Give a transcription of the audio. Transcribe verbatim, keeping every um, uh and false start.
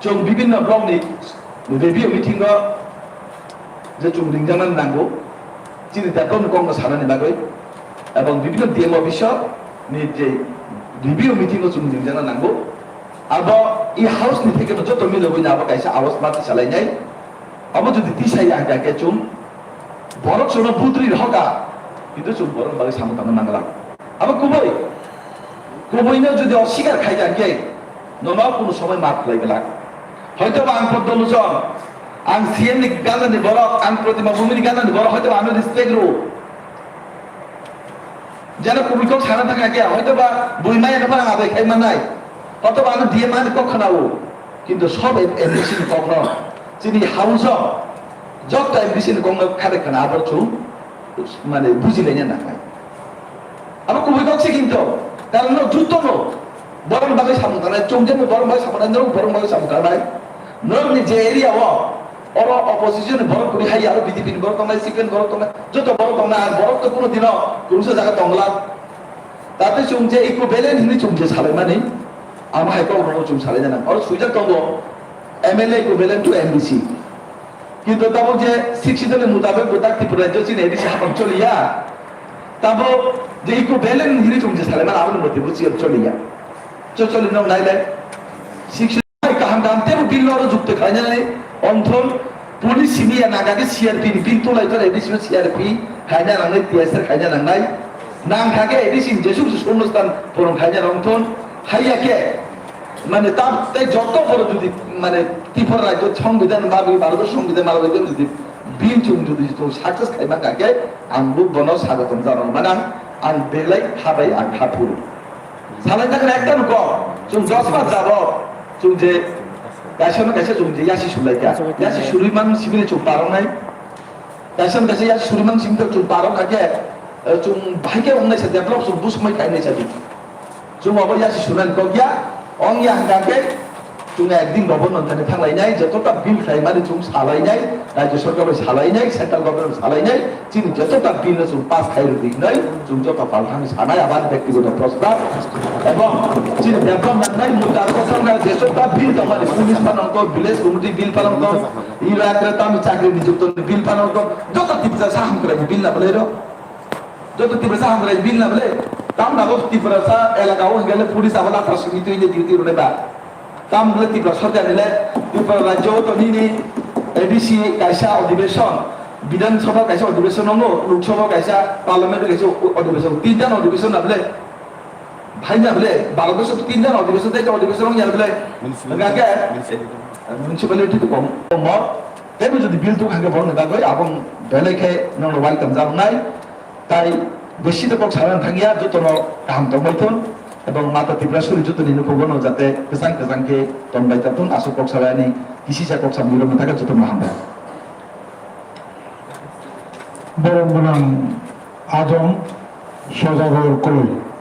Chwng bibinno borokni review meeting o je chwng ringjaknani nango, chini development kokno sanani bagwi, ebong bibinno D M office o ni je review meeting o chwng ringjakna nango. Abo i house ni theke no joto milogwi na abo kaisa awas ma tisalainai. Abo jodi tisaya hwnkha khe chwng borok chwngno budri rohoka, kintu chwng borok bagwi samung tangna nangla. Abo kubui, kubuino jodi oswikar khaikha khe nono kunu somoi maaf khlai glak. Hoito ba ang Poddo Luchon, ang C M ni gana ni borok, ang Protima Bhumi ni gana ni borok, hoito ba ano respect rw. Jeno kubui kok sana thangkha khe, hoito ba bui maya no phano abai khai mannai, hoito ba ano D M ani kok khwnao, kintu sob M D C ni kok no, chini house o jotto M D C ni kok no khade khwna abo chwng mane bujilaina nangnai. Abo kubui kok se kintu, karon no jotto no borok bagwi samung tangnai, chwng jeno borok bagwi samung tangnai, norok borok bagwi samung tangnai, norok ni je area o Oro opposition ni borok kwrwi hai, aro B J P ni borok tongnai, C P M ni borok tongnai, joto borok tongnai, ang borok to kuno dino kwrwngsa jaga tongla. Tate chwng je equivalent hinwi chwng je salaimani, amo hai kok rok chwng salai jana. Oro swijak tongo M L A equivalent to M D C. Kintu tabuk je sixth schedule ni mutabek bo dak Tripura rajyo chini A D C hapang choliya. Tabuk je equivalent hinwi chwng je salaimani, aboni mote bo chiyam choliya. Cho choli nong nailai. Sixth Hai kaham kaham tebo bill no oro jukte khainani, onthon police simi ya naga khe C R P ni bill tulai tor A D C no C R P khaina nangnai, T S R khaina nangnai. Nang kha khe A D C ni jesuk jesuk onusthan purung khaina nongthon. Haiya khe mane tab tei jotto poro jodi mane Tripura rajyo songbidhan ba Bharat songbidhan ba jodi bill chung jodi chung success khaima kha khe ang bo bono sagotom janang manang, ang belai khabai ang kha phuru. Salai thangna ekta nuko, chwng dos mas jabo, chwng je kaisa no kaisa chwng je yasi sulai kha. Yasi suri man sibini chwng parong nai. Kaisa no kaisa yasi suri man sibini chwng parong kha khe, eh, chwng bahai khe wngnai sa develop chwng busmai khai nai sa di. Chwng abo yasi sunani kok ya, ong ya hwnkha khe, Chwng ekdin governor thani thanglainai, joto ta bill khlaimani chwng salainai, rajya sarkar bai salainai, central government salainai, chini joto ta bill no chwng pass khai rwdi hinwi chwng joto palthani sanai, abani bektigoto prostab. Ebong chini bebak nangnai mudda kosong na jeso ta bill tongmani police phanang to, village committee bill phanang to, ira kre tami chakri nijukto bill phanang to, joto Tiprasa hamkrai bill na belai ro. Joto Tiprasa hamkrai bill na bole, tam na bo Tiprasa elaka o hingale police abo latra simi twi je duty rone ba. Tam bole Tiprasa sorkar ni le Tripura rajyo to nini A D C kaisa adhibeshon, Bidhan Sabha kaisa adhibeshon nongo, Lok Sabha kaisa, Parliament kaisa adhibeshon, tinta adhibeshon na bole. Bhai na bole, Bharat Desh tinta adhibeshon, tei adhibeshon nong ya bole. Municipal. Hingake municipal. Municipality to kom, kom mor. Tei bo jodi bill tu hingke borok ni bagwi abong belai khe nong welcome jabonai. Tai besi de kok sana thangya, jotono kaham tongbai thun, ebong Mata Tripura suri jotoni nukugo no jate kwchang kwchang khe tongbai ta thun, aswk kok salai ani kisisa kok samni rok thaka jotono hambai. Borom gwnang Ajong Sojagor Koi.